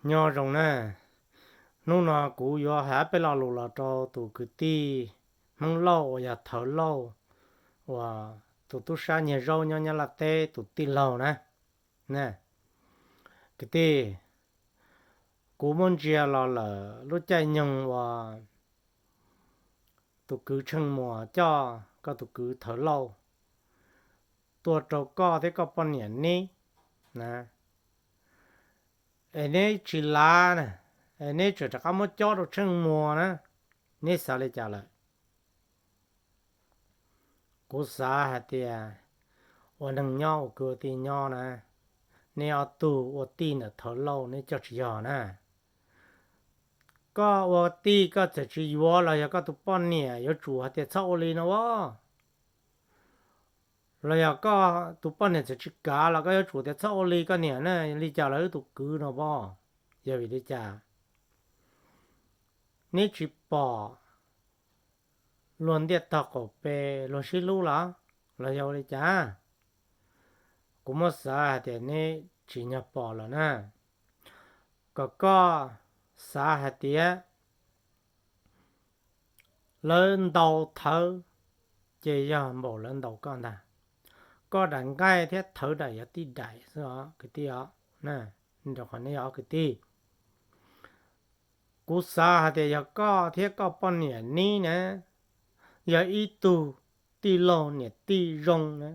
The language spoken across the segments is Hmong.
Nyob zoo na, hnub no kuv yuav hais peb lo lus los rau tus kwv tij Hmoob Lauj uas yog Thawv Lauj, uas tus tub sab nyiag zaub nyob Nyab Laj teb tus tij laug na. Kwv tij, kuv muab ntsia los lawm lub caij nyoog uas tus kwv Tsheej Muas coj koj tus kwv Thawv Lauj tuaj rau koj thiab koj poj niam neb na, es neb tsis lav na, es neb tseem rov qab muab cob rau Tsheej Muas na, neb xav li cas lawm? Kuv xav hais tias ua neeg nyob ua kwv ua tij nyob na, neb ob tug ua tij ntawm Thawv Lauj neb coj tsis yog na. Koj ua tij koj txawm tsis yuav los yog koj tus poj niam yuav tsum hais tias txhob ua li no as. Los yog koj tus poj niam txawm tsis kav los koj yuav tsum tias txhob ua li koj niam na, li cas los wb tus kwv no as. Yog vim li cas? Neb tsis pom luag ntiaj tog qaum pes luag sib hlub los, los yog ua li cas? Kuv muab xav hais tias neb tsis nyog pom lawm na. Kom koj xav hais tias lawv ntaus Thawv ces yog npaum lawv ntaus koj ntag. Koj daim nqaij thiab Thawv daim yog tij daim xwb os kwv tij os. Rau qhov neb yog ob kwv tij. Kuv xav hais tias yog koj thiab koj poj niam neb na, yog ib tug tij laug niam tij zoo na,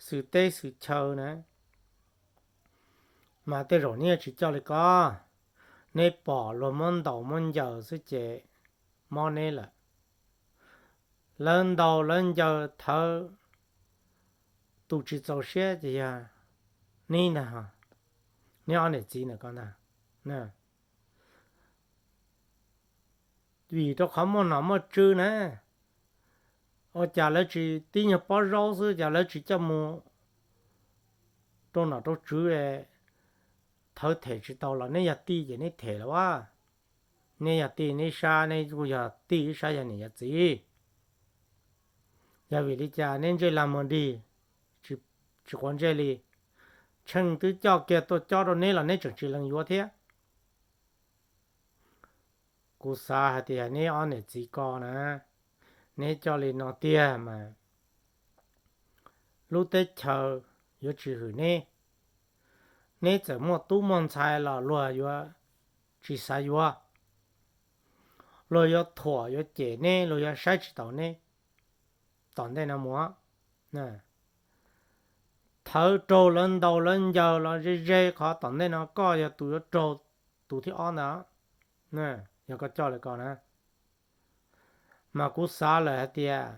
xwm teb xwm chaw na, mas tej zaum neb yuav tsis coj li ko. Neb pom luag muab ntaus muab ncaws xwb ces mob neb lawm. Lawv ntaus lawv ncaws Thawv, tus tsis txaus siab ces yog neb ntag, neb ob niam txiv ntawm ko ntag. Vim rau qhov muaj nom muaj tswv na, ua cas lawv tsis tib nyuag pob zaub xwb cas lawv tsis coj mus rau nom rau tswv. Thawv them tsis tau los neb yog tij ces neb them los as. Neb yog tij neb sab neb kuj yog tij ib sab yog niam yog txiv. Yog vim li cas neb ntsej lag muag dig, tsis quav ntsej li? Tsheej twb coj kiag tuaj cob rau neb los neb tseem tsis lees yuav thiab. Kuv xav hais tias neb ob niam txiv ko na, neb coj li no tiag mas lub teb chaws yuav tsis hwm neb. Neb txawm muaj tub muaj ntxhais los luag yuav tsis xav yuav. Luag yuav thuam yuav cem neb, luag yuav saib tsis taus neb tom ntej no mus. Thawv raug lawv ntaus lawv ncaws los ze ze qhov tom ntej no koj yog tus yuav raug tus thib ob ntag. Yog koj coj li ko na, mas kuv xav lawm hais tias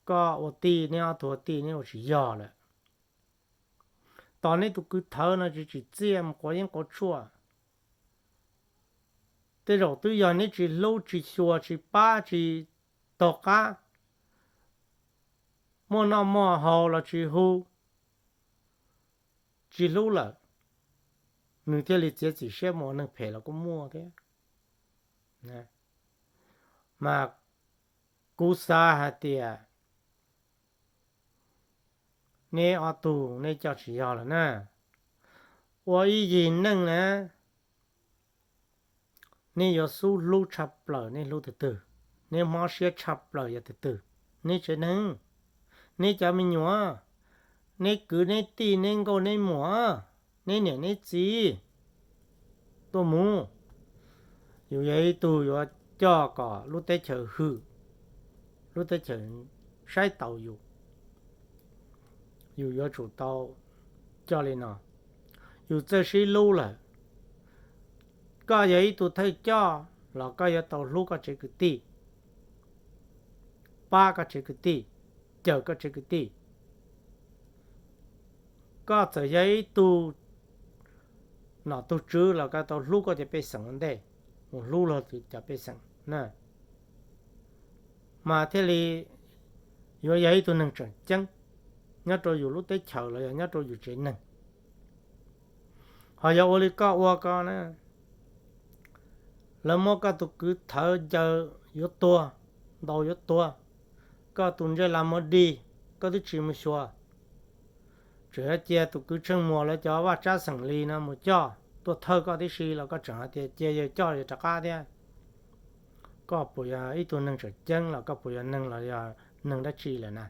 koj ua tij neb ob tug ua tij neb ua tsis yog lawm. Tos neb tus kwv Thawv no tsis tsim txiaj mus quav yeeb quav tshuaj. Tej zaum twb yog neb tsis hlub tsis xyuas tsis pab tsis taug qab, muaj noj muaj haus los tsis hu, tsis hlub lawm, nws thiaj li txiav txim siab mus ua neeg phem los kuj muaj thiab. Mas kuv xav hais tias neb ob tug neb coj tsis yog lawm na. Ua ib yig neej na, neb yuav xub hlub tshaj plaws neb hlub tus twg, neb mob siab tshaj plaws yog tus twg? Neb tsev neeg, neb cov me nyuam, neb kwv neb tij neb nkauj neb muam, neb niam neb txiv tuaj mus. Yus yog ib tug yuav coj kom lub teb chaws hwm, lub teb chaws saib taus yus, yus yuav tsum tau coj li no. Yus txawj sib hlub lawm, koj yog ib tug thawj coj los koj yuav tau hlub koj tsev kwv tij, pab koj tsev kwv tij, cawm koj tsev kwv tij. Koj txawm yog ib tug nom tug tswv los koj tau hlub koj cov pej xeem ua ntej, mus hlub luag cov pej xeem na, mas thiaj li yuav yog ib tug neeg tseem ceeb nyob rau yus lub teb chaws los yog nyob rau yus tsev neeg. Ho yog ua li koj ua ko na, lawv muab koj tus kwv Thawv ncaws yuav tuag, ntaus yuav tuag, koj tus ntsej lag muag dig, koj twb tsis mus xyuas, tseem yuav cia tus kwv Tsheej Muas lawv cov vaj tsab xeem li no mus coj tuaj thawj koj tib si los koj tseem hais tias cia yawg coj yawg rov qab thiab. Koj puas yog ib tug neeg tseem ceeb los koj puas yog neeg los yog neeg dab tsi lawm na?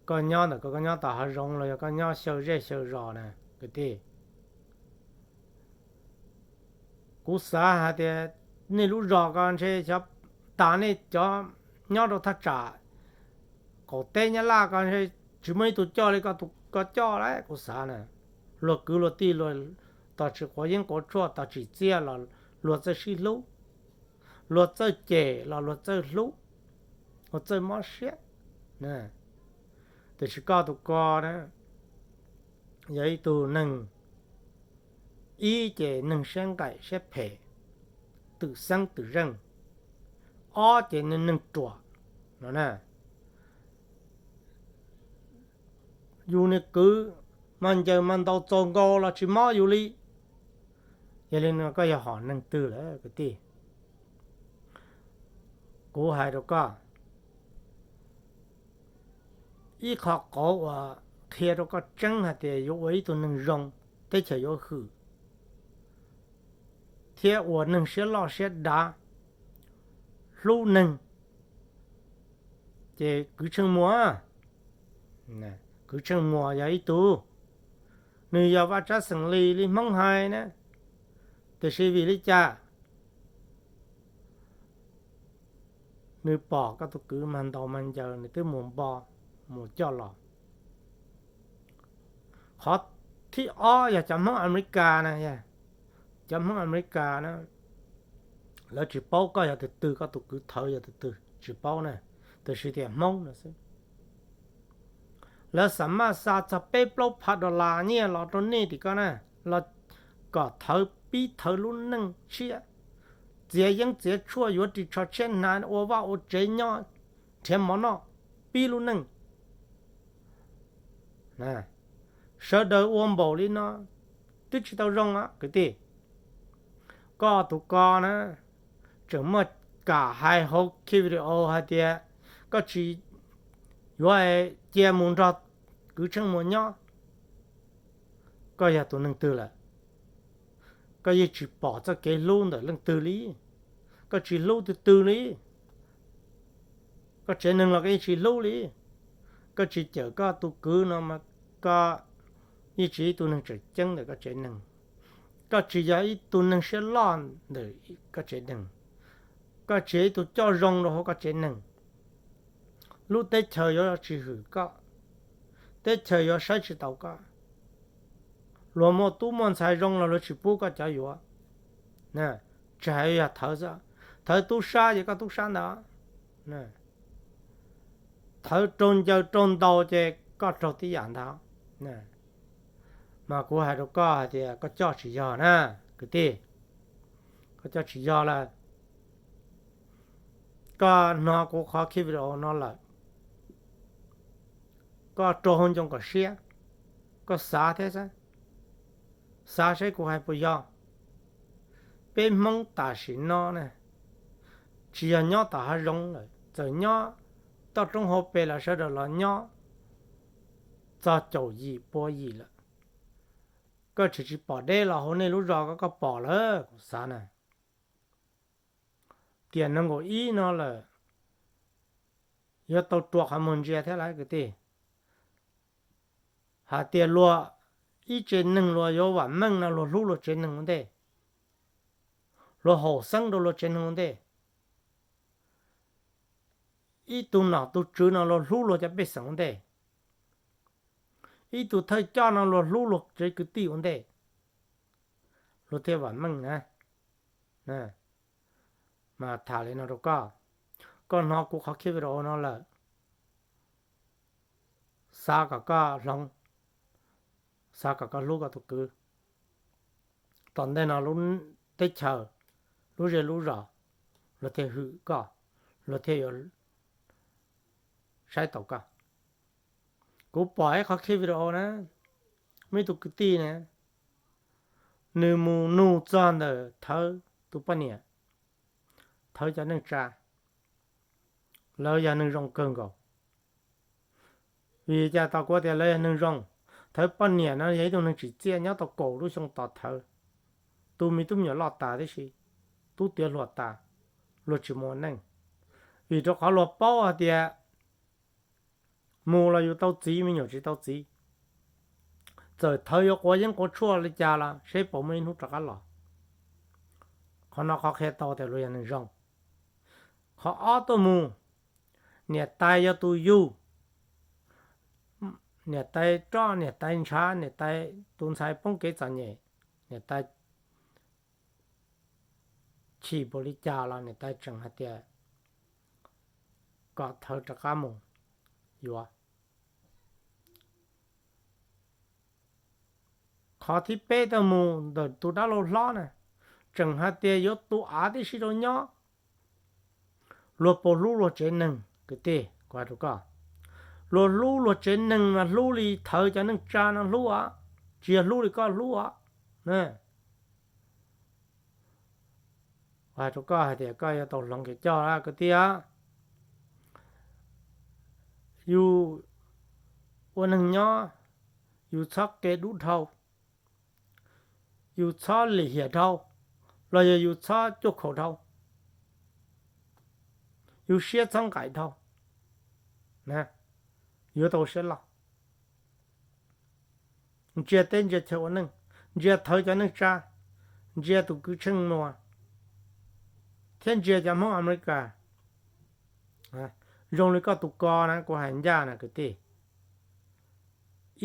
Koj nyob ntawm koj, koj nyob tom hav zoov los yog koj nyob xyaw zej xyaw zos na kwv tij? Kuv xav hais tias nej lub zos ko ntshe xyov tas nej cov nyob rau thaj tsam qaum teb Nyab Laj ko ntshe tsis muaj ib tug coj li koj tus koj coj lawm kuv xav na. Luag kwv luag tij, luag tos tsis quav yeeb quav tshuaj tos tsis txiaj los luag txawj sib hlub, luag txawj cem los luag txawj hlub, luag txawj mob siab. Tiam sis koj tus ko na, yog ib tug neeg, ib ces neeg siab nqaim siab phem, twm xeeb twm zeej, ob ces neeg ruam no na. Yus niag kwv mas ncaws mas ntaus txaus nkaus los tsis mob yus li. Yog li no koj yog hom neeg twg lawm kwv tij? Kuv hais rau koj, ib qho qauv uas qhia rau koj tseeb hais tias yuav ua ib tug neeg zoo, teb chaws yuav hwm, thiab ua neeg siab loj siab dav, hlub neeg, ces kwv Tsheej Muas, kwv Tsheej Muas yog ib tug, nws yog vaj tsab xeem li li Hmoob hais na, tiam sis vim li cas nws pom koj tus kwv mag ntaus mag ncaws nws twb mus npo mus coj los. Qhov thib ob yog cov Hmoob Amelikas na, cov Hmoob Amelikas na, lawv tsis paub koj yog tus twg, koj tus kwv Thawv yog tus twg tsis paub na, tiam sis tias Hmoob no xwb. Lawv xam maj xa txog peb plaub phav dollar nyiaj los rau nej tim ko na, los kom Thawv pib Thawv lub neej tshiab, txiav yeeb txiav tshuaj yuav ris tsho tshiab hnav ua vaj ua tsev nyob nrhiav mov noj, pib lub neej. Sawv daws ua npaum li no twb tsis tau zoo kwv tij. Koj tus ko na, tseem muaj kam hais hauv ki video hais tias koj tsis yuav cia mus nrog kwv Tsheej Muas nyob. Koj yog tus neeg twg lawm? Koj yeej tsis pom txoj kev hlub ntawm leej twg li, koj tsis hlub twg twg li, koj tsev neeg los koj yeej tsis hlub li. Koj tsis cawm koj tus kwv no mas koj yeej tsis ib tug neeg tseem ceeb ntawm koj tsev neeg. Koj tsis yog ib tug neeg siab loj ntawm koj tsev neeg. Koj tsis yog ib tug coj zoo rau hauv koj tsev neeg. Lub teb chaws yuav tsis hwm koj, teb chaws yuav saib tsis taus koj. Luag muaj tub muaj ntxhais zoo los luag tsis pub koj cov yuav. Tsis hais yog Thawv xwb, Thawv tub sab ces koj tub sab ntawd. Thawv raug ncaws raug ntaus ces koj raug tib yam ntawd. Mas kuv hais rau koj hais tias koj coj tsis yog na, kwv tij, koj coj tsis yog lawm. Koj hnov kuv qhov ki video no lawm, koj rau hauv ncoo kom siab, koj xav thiab xav, xav saib kuv hais puas yog. Peb Hmoob tam sim no na, tsis yog nyob tom hav zoov lawm, txawm nyob toj roob hauv pes los sawv daws los nyob txog caum yim pua yim lawm. Koj tseem tsis pom deb los hauv nej lub zos ko koj pom lawm kuv xav na. Tiam nees nkaum ib no lawm, yuav tau rua qhov muag ntsia thiab lawm kwv tij. Hais tias luag ib tsev neeg luag yuav vam meej no luag hlub luag tsev neeg ua ntej, luag haum xeeb rau luag tsev neeg ua ntej. Ib tug nom tug tswv no luag hlub luag cov pej xeem ua ntej. Ib tug thawj coj no luag hlub luag tsev kwv tij ua ntej, luag thiaj vam meej na. Mas tham li no rau koj, koj hnov kuv qhov ki video no lawm, xav kom koj hloov, xav kom koj hlub koj tus kwv. Tom ntej no lub teb chaws, lub zej lub zos, luag thiaj hwm koj, luag thiaj yuav saib taus koj. Kuv pom ib qhov ki video na, muaj ib tug kwv tij na, nws mus nug txog ntawm Thawv tus poj niam, Thawv cov neej tsa, lawv yog neeg zoo kawg nkaus. Vim cas tos kuv tias lawv yog neeg zoo? Thawv poj niam no yog ib tug neeg tsim txiaj nyob tau kaum lub xyoo tos thawv, tu me tub me nyuam loj tas tib si, tub tiav hluas tas, luag tsis mus ua neej. Vim rau qhov luag paub hais tias mus los yus tau txiv, me nyuam tsis tau txiv. Txawm thawv yuav quav yeeb quav tshuaj li cas los seb puas muaj ib hnub rov qab los. Qhov no qhov qhia tau tias luag yog neeg zoo. Qhov ob tuaj mus, niam tais yog tus yug, niam tais roj, niam tais ntshav, niam tais tus ntxhais poob kev txom nyem, niam tais chim npaum li cas los niam tais tseem hais tias kom thawv rov qab mus yuav. Qhov thib peb tuaj mus ntawm tus dab laug hlob na, tseem hais tias yuav tu av tib si rau nyob. Luag puas hlub luag tsev neeg kwv tij? Kuv hais rau koj, luag hlub luag tsev neeg mas hlub li thawv cov neej tsa no hlub os, tsis yog hlub li koj hlub os. Kuv hais rau koj hais tias koj yuav tau hloov kev coj kwv tij. Yus ua neeg nyob, yus txhob qia dub dhau, yus txhob lim hiam dhau, los yog yus txhob cuaj khaum dhau, yus siab txhob nqaim dhau, yuav tau siab loj. Ntsia teb ntsia chaw ua neej, ntsia thawv cov neej tsa, ntsia tus kwv Tsheej Muas, thiab ntsia cov Hmoob Amelikas zoo li koj tus ko na, kuv hais ncaj na kwv tij.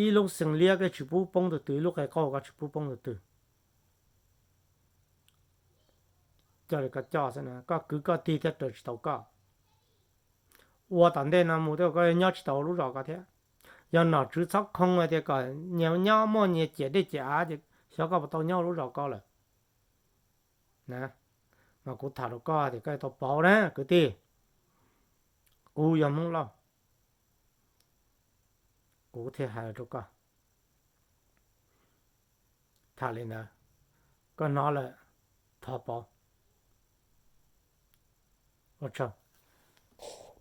Ib lub xeem liab koj tsis pub poob tus twg, ib lub qe qauj koj tsis pub poob tus twg. Coj li koj coj xwb na, koj kwv koj tij thiaj raws tsis tau koj. Ua tom ntej no mus tej zaum koj yuav nyob tsis tau lub zos ko thiab. Yog nom tswv txhob khoo hais tias kom nyias nyob muaj nyias ciam dej ciam av ces xyov koj puas tau nyob lub zos ko lawm. Mas kuv tham rau koj tias koj yuav tau pauv na kwv tij. Kuv yog Hmoob Lauj, kuv thiaj hais rau koj. Tham li ntawd, koj hnov lawm, thov pauv. Ua tsaug.